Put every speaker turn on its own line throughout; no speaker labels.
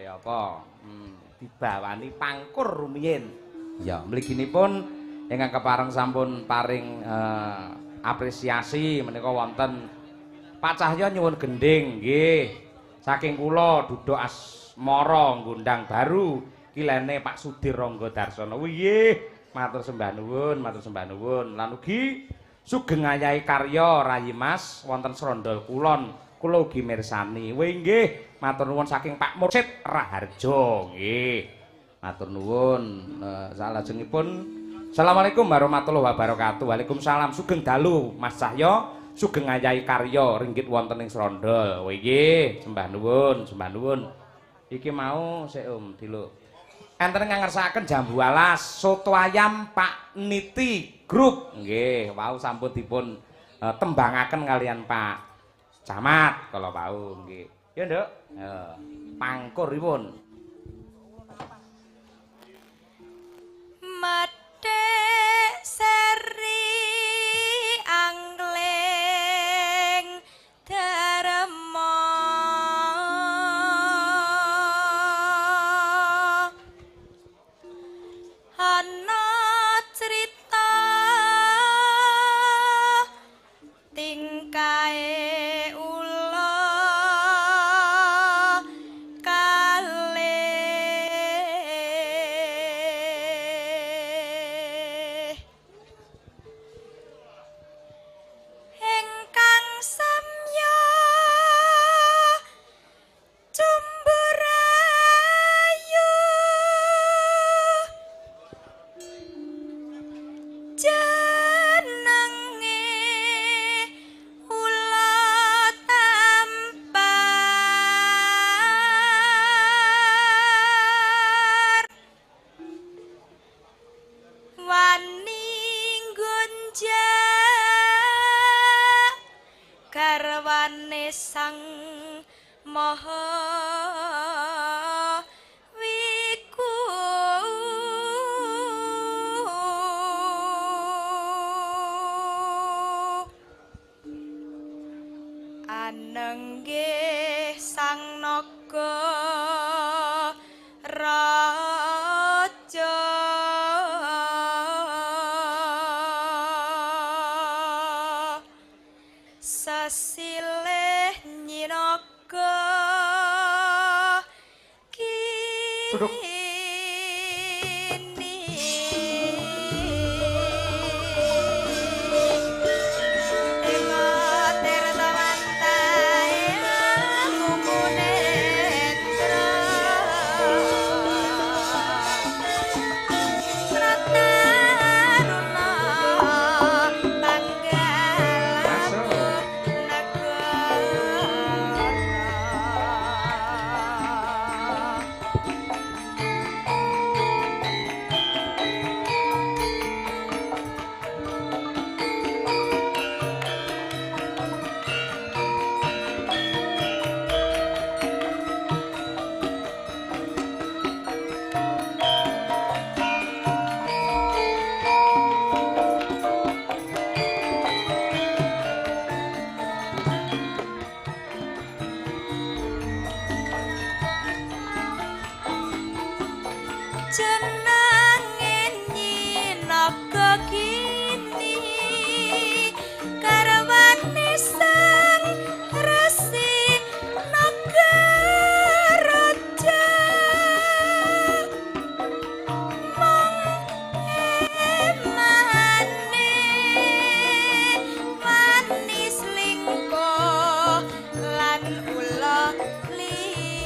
Kaya apa? Dibawani pangkur rumiyin. Ya, mliginipun ingkang kepareng sampun paring apresiasi menika wonten Pak Cahya nyuwun gendhing nggih. Saking kula Duduk Asmara Gondang Baru kilene Pak Sudir Rangga Darsono. Nggih, matur sembah nuwun, matur sembah nuwun. Lan ugi sugeng ayahi karya Rayi Mas wonten Srondol Kulon. Kula ugi mirsani. Nggih, matur nuwun saking Pak Mursid Raharjo. Nggih. Matur nuwun. Salajengipun Assalamualaikum warahmatullahi wabarakatuh. Waalaikumsalam. Sugeng dalu Mas Cahya, sugeng ayahi karya ringgit wonten ing Srondol. Nggih, sembah nuwun, sembah nuwun. Iki mau sik Om diluk. Enten ingkang ngersakaken jambu alas, soto ayam Pak Niti Group. Nggih, wau sampun dipun tembangaken kalian Pak Camat kala wau nggih. Ya, Nduk. Ya, pangkuripun.
Methik seri angling darma ana crita tingkae ula kalih ingkang samya cumburayu jenenge ula tampar wani nggonjak garwane sang maha wiku anenggih sang naga raja sesilih nyinaga
Duduk.
kini. Jenenge Nyinaga kini garwane sang resi naga raja mung emane wani slingkuh lan ula liyane.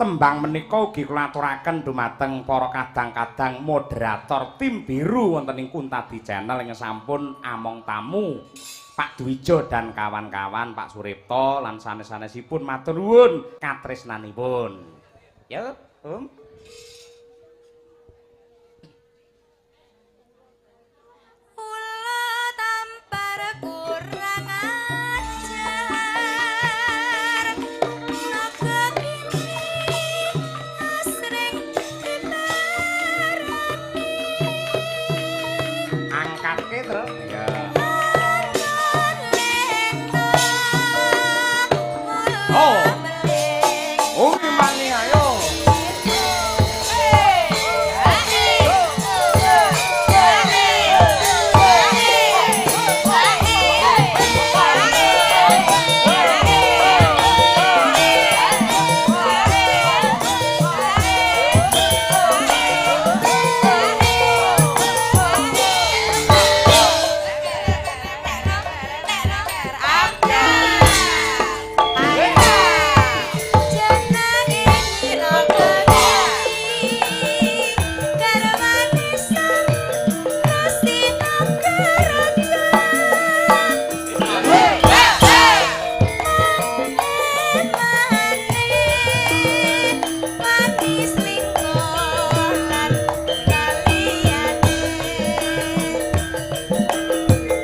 Tembang menika ugi kula aturaken dumateng para kadang-kadang moderator tim biru wonten ing Kuntadi Channel ingkang sampun among tamu Pak Dwijo dan kawan-kawan, Pak Suripto lan sanes-sanesipun, matur nuwun katresnanipun. Ya, Om.
Ula tampar kurang ajar, naga kini asring diparani.
Angkatke, Tru. Ya. Oh. Oh, mani ayo.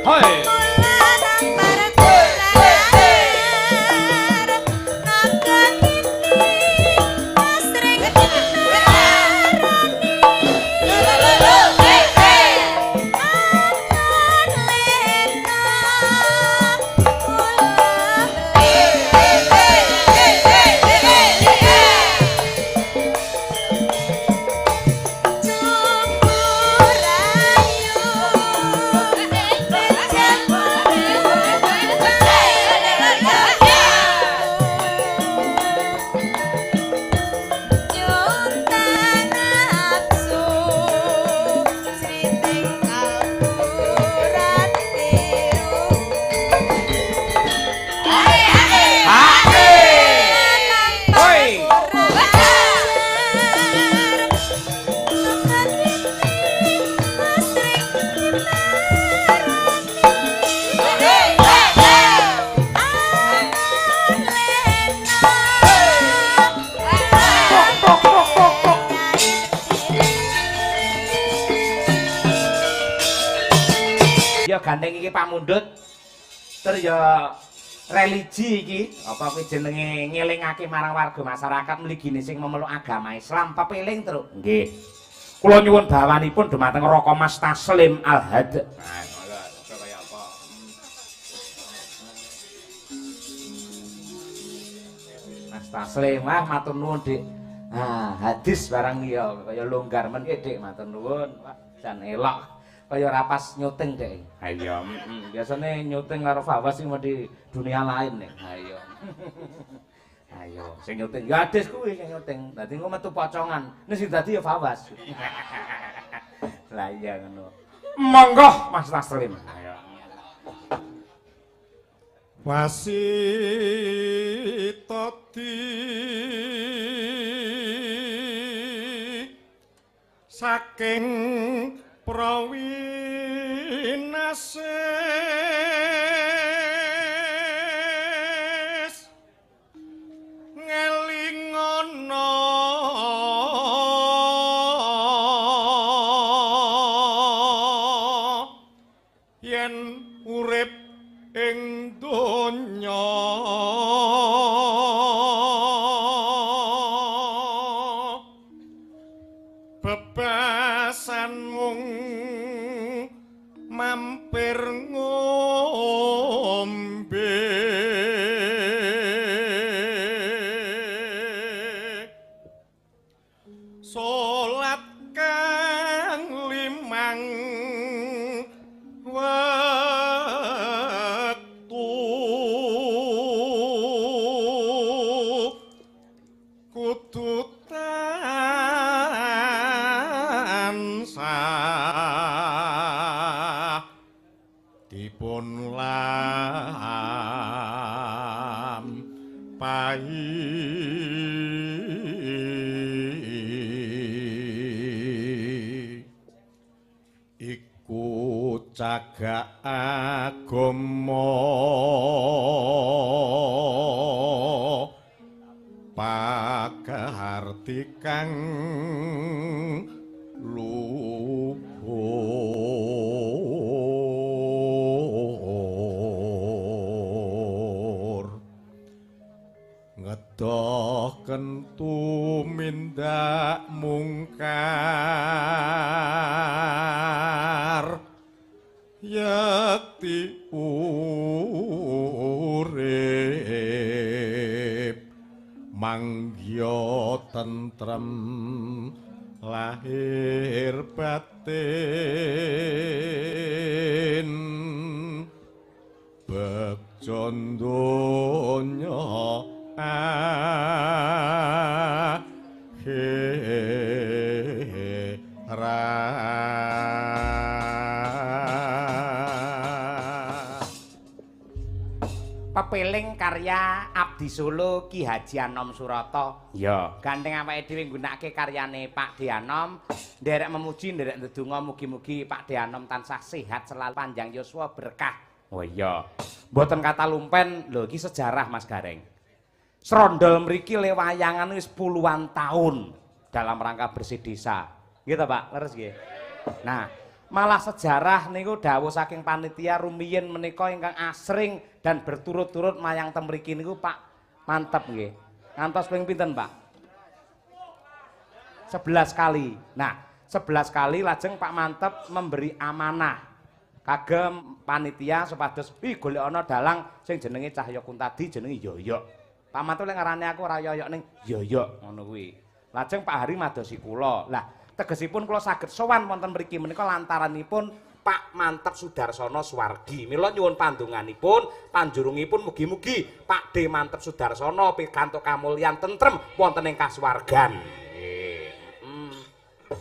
Hoi. Hoi. Ya gandeng iki pamundhut. Tur ya religi iki, apa kuwi jenenge ngelingake marang warga masyarakat mligine sing memeluk agama Islam pepeling, Truk. Nggih. Kula nyuwun bawanipun dumateng Raka Mas Taslim Al-Had. Nah, kaya apa? Mas Taslim, wah matur nuwun, Dik. Ah, hadis barang ya kaya longgar men Dik, matur nuwun. Wah, jan elok. Kaya ora pas nyuting, Dik. Ha iya, biasane nyuting karo Fawas sing di dunia lain nek. Ha iya. Ayo, sing nyuting ya hadis kuwi sing nyuting. Dadi engko metu pocongan. Nek sing dadi ya Fawas. Lah iya ngono. Monggo Mas Taslim. Ayo.
Wasitati saking prawinase ngelingono yen urip ing donya bebasan mung mampir ngombe salat kang limang wektu kudu tansah dipun lampahi. Cagak agama pakarti kang luhur ngedoh kentu mindak mungkar yakti urip mangya tentrem lahir batin begja donya akhirat.
Pepeling karya Abdi Solo Ki Haji Anom Surata. Iya. Gandeng awake dhewe nggunakake karyane Pak De Anom, nderek memuji, nderek ndedonga mugi-mugi Pak De Anom tansah sehat selalu, panjang yuswa berkah. Oh iya. Mboten kata lumpen, lho iki sejarah Mas Gareng. Srondol mriki le wayangan wis puluhan tahun dalam rangka bersih desa. Nggih ta Pak? Leres nggih. Nah, malah sejarah niku dawuh saking panitia rumiyin menika ingkang asring dan berturut-turut mayang teng mriki niku Pak Mantep nggih. Ngantos ping pinten Pak? 11 kali. Nah, 11 kali lajeng Pak Mantep memberi amanah kagem panitia supados ih golek ana dalang sing jenenge Cahya Kuntadi jenenge Yoyok. Pak Mantep lek ngarani aku ora Yoyok ning Yoyok ngono kuwi. Lajeng Pak Hari madosi kula. Lah, tegesipun kula saged sowan wonten mriki menika lantaranipun Pak Mantep Sudarsono Suwargi. Mila nyuwun pandonganipun, panjurungipun mugi-mugi Pak D Mantep Sudarsono pikantuk kamulyan tentrem wonten ing kasuwargan. Nggih.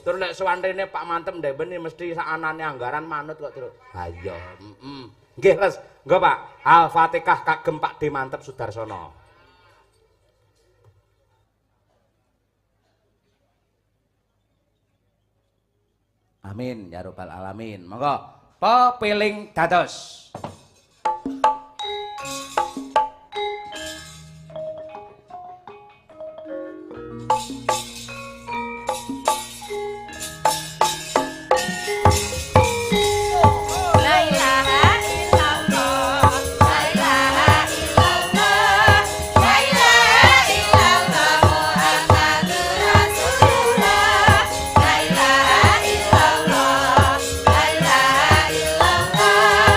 Terus nek sowan rene Pak Mantep ndemben mesti sakanane anggaran manut kok, Truk. Ha iya, heeh. Nggih, Les. Nggo, Pak. Al-Fatihah kagem Pak D Mantep Sudarsono. Amin ya robbal alamin. Monggo pepeling dados.
La ilaha illallah, la ilaha illallah, la ilaha illallah Muhammadur Rasulullah. La ilaha illallah, la ilaha illallah,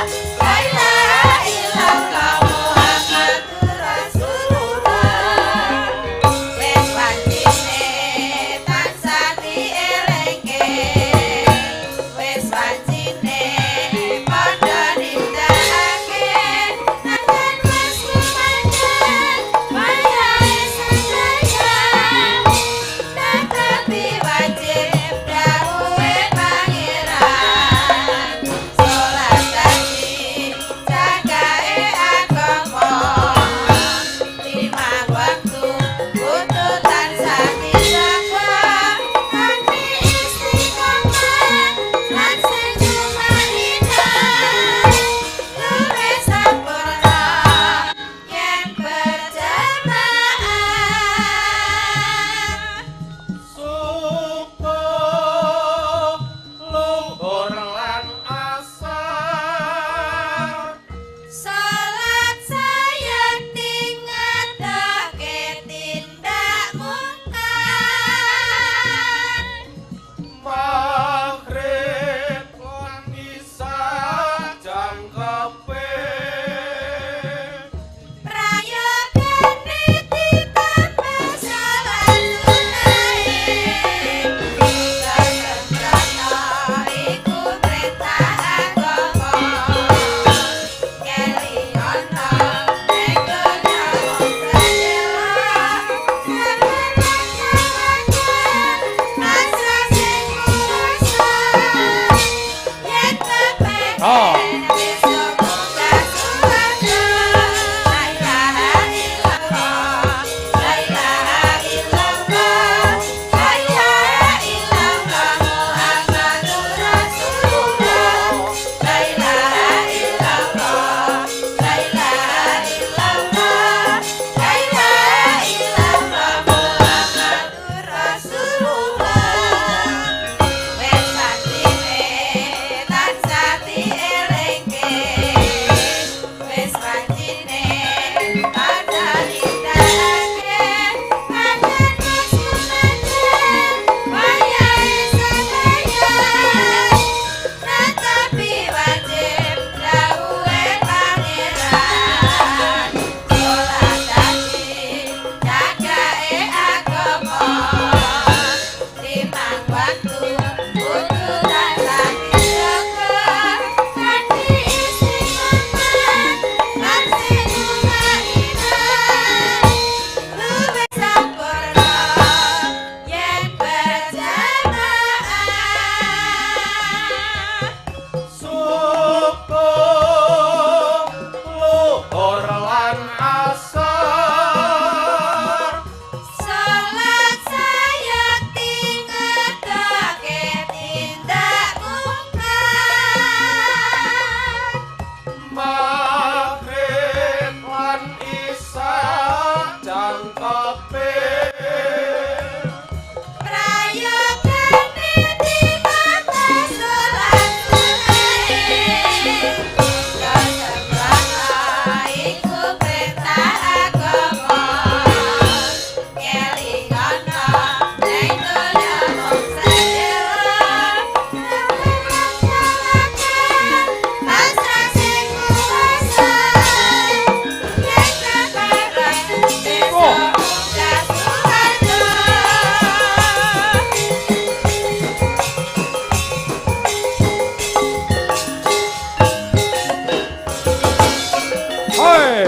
Woi.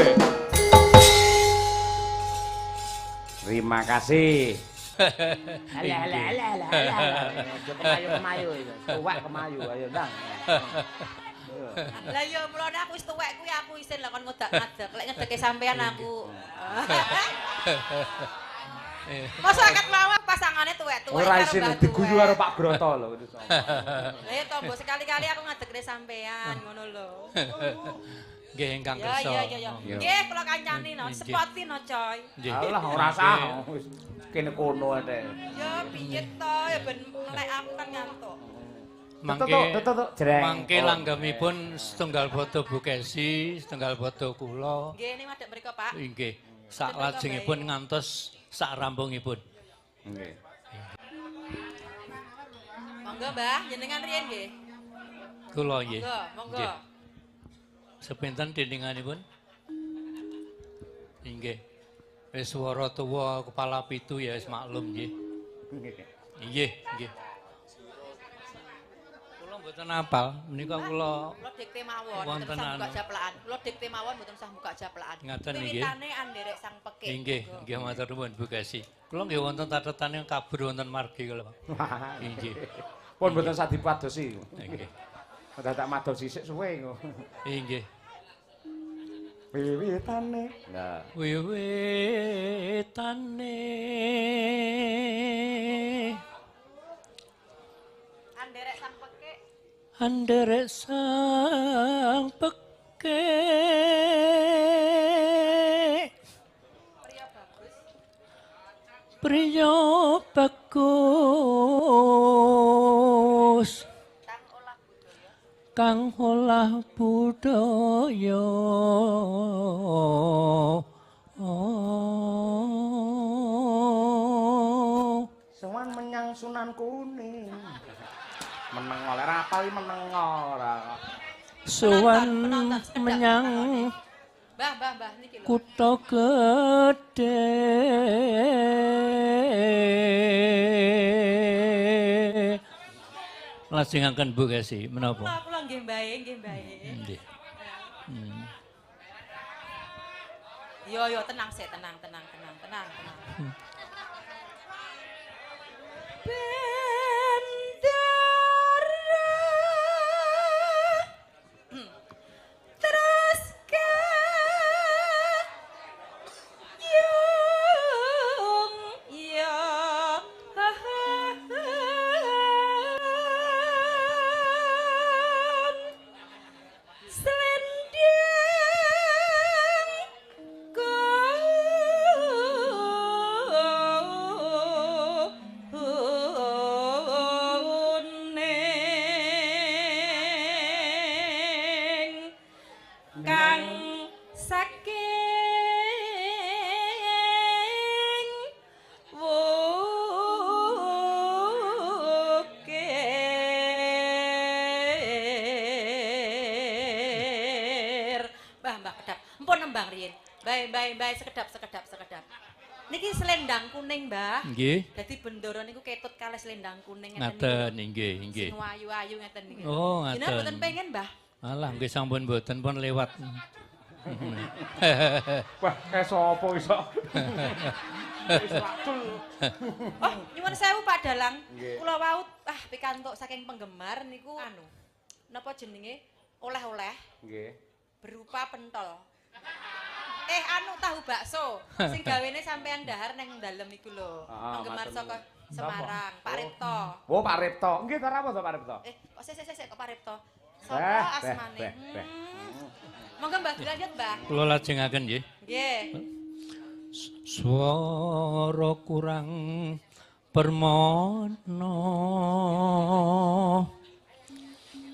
Terima kasih. Alah alah alah alah alah. Aja kemayu-kemayu iki. Tuwek kemayu ayo ndang.
Lah ya mulane aku wis tuwek kuwi aku isin lah kon ngodak-ngadeg. Lek ngedeke sampean aku. Masa akad mawon pasangane tuwek-tuwek
Ora isin diguyu karo Pak Broto lho.
Lah ya tombo sekali-kali aku ngadekne sampean ngono lho.
Nggih ingkang kersa.
Ya ya ya. Nggih kula kancani no, spoti no coy.
Alah ora sah wis kene kono ate.
Ya piye to ya ben melek aku kan ngantuk.
Mangke mangke langgamipun setunggal foto Bu Kesi, setunggal foto kula.
Nggih ning madhep mriku Pak.
Nggih. Saklajengipun ngantos sak rampungipun.
Nggih.
Monggo Mbah, jenengan riyen nggih.
Kula nggih.
Monggo, monggo.
Sepinten deninganipun? Nggih. Wis swara tuwa kepala pitu ya wis maklum nggih. Nggih, nggih. Kula mboten apal, menika kula
kula dikte mawon, mboten sah buka japlakan. Kula dikte mawon mboten sah buka japlakan.
Ngaten nggih.
Wiwitane anderek sang pekik.
Nggih, nggih matur nuwun Bu Kesi. Kula nggih wonten catetane kabur wonten margi kula, Pak. Nggih.
Pun mboten sah dipadosi.
Nggih.
Dadak mados sisik suwe kok.
Nggih.
Wiwitane. Nah.
Wiwitane
anderek sang pekik.
Anderek sang pekik.
Priya bagus.
Priya bagus. Kang olah budaya.
Sowan menyang Sunan Kuning. Meneng oleh rapal meneng ora.
Sowan menyang
Mbah, mbah, mbah niki lho.
Kutha gedhe. Lajengaken Bu Kesi, menapa?
Kula nggih mbae, nggih mbae.
Nggih.
Yo yo tenang sik, tenang, tenang, tenang, tenang, tenang. Bendera terus ke yung ya selendang kuning kang saking wukir. Mbah, mbah kedap. Empun nembang riyin. Bae, bae, bae sekedap, sekedap, sekedap. Niki selendang kuning, Mbah.
Nggih.
Dadi bendera niku ketut kalih selendang kuning ngeten niku.
Ngaten nggih, nggih.
Sing ayu-ayu ngeten niki.
Oh,
Jenengan
ngaten.
mboten pengen, Mbah?
Alah nggih sampun mboten pun lewat.
Wah, kae sapa iso? Wis wacul.
Oh, nyuwun sewu Pak Dalang.
Nggih.
Kula wau pikantuk saking penggemar niku anu. Napa jenenge? Oleh-oleh
Nggih.
berupa pentol. Anu tahu bakso sing gawene sampean dahar neng dalem iku lho.
Ah,
Penggemar
matur
saka
nuwun.
Semarang, Pak Ripto.
Oh, Pak Ripto. Nggih, ta apa to Pak Ripto?
Kok sik sik sik kok Pak Ripto.
Beh,
Sapa
beh,
asmane?
beh, beh.
Monggo Mbah dilanjut, Mbah.
Kula lajengaken nggih.
Nggih.
Swara kurang permono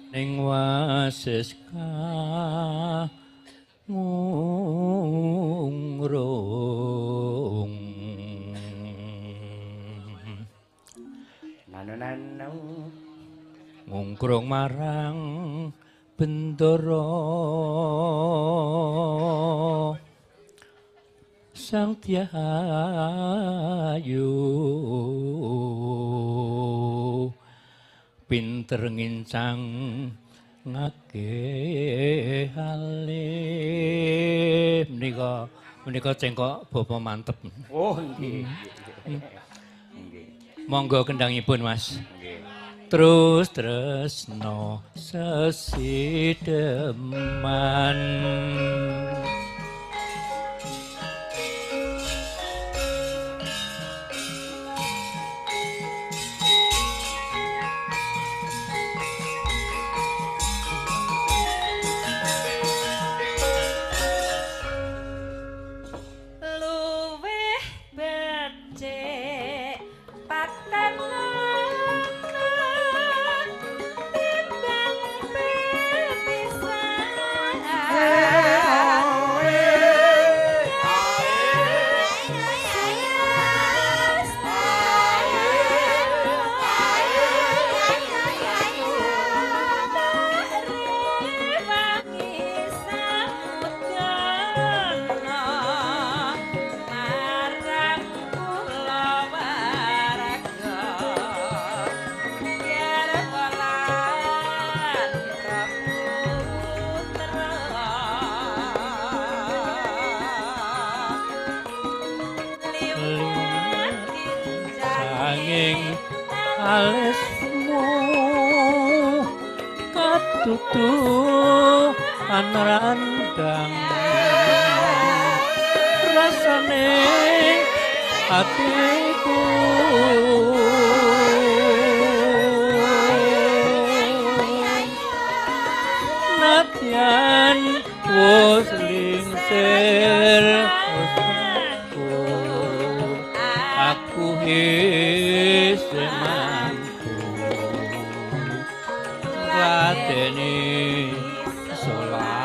ning wasis ngungrung.
Nanu nanu.
Ngungkrung marang bendara Sang Dyayu pinter ngincang ngake alit. Menika cengkok bapa mantep.
Oh nggih. Nggih.
Monggo kendangipun Mas.
Nggih.
Terus tresno sesideman.
Luwih becik paten timbang pipisan.
Sanging alismu katutu anrandang rasane atiku nadyan wus lingsir aku isih mampu ngladeni salahmu.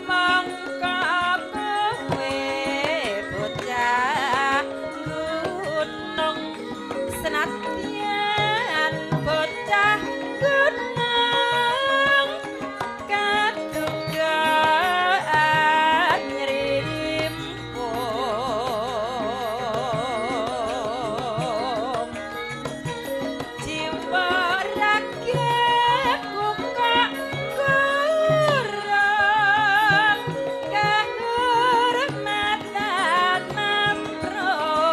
Mongko kowe bocah gunung senadyan bocah gunung kadugaan ngrimpung jiwa ragaku kok kurang kahormatan mamprung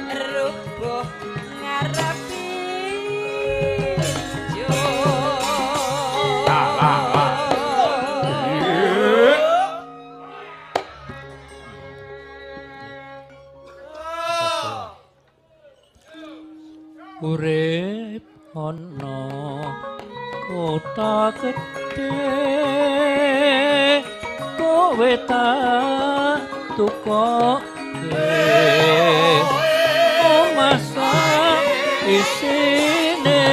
rubuh ngarepi
Urip ana kota gedhe kowe tak tukoke omah sak isine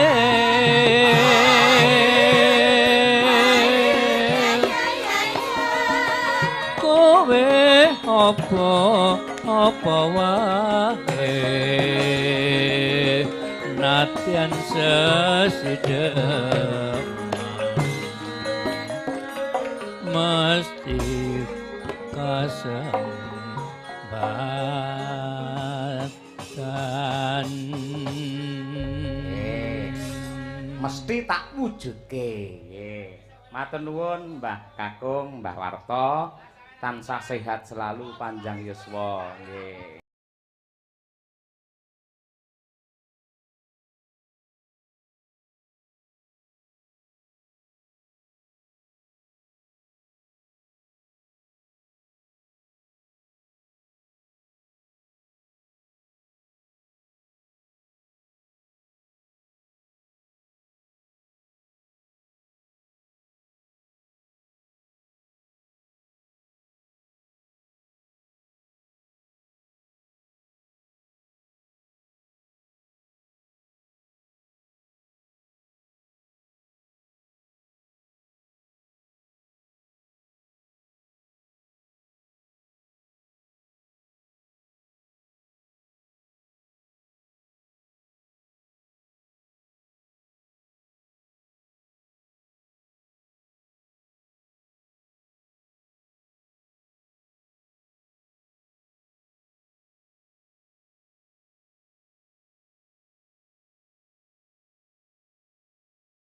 kowe apa apa wae nadyan sesideman mesti kasembatan.
Mesti tak wujudke. Nggih. Matur nuwun Mbah Kakung, Mbah Warto, tansah sehat selalu, panjang yuswa. Nggih.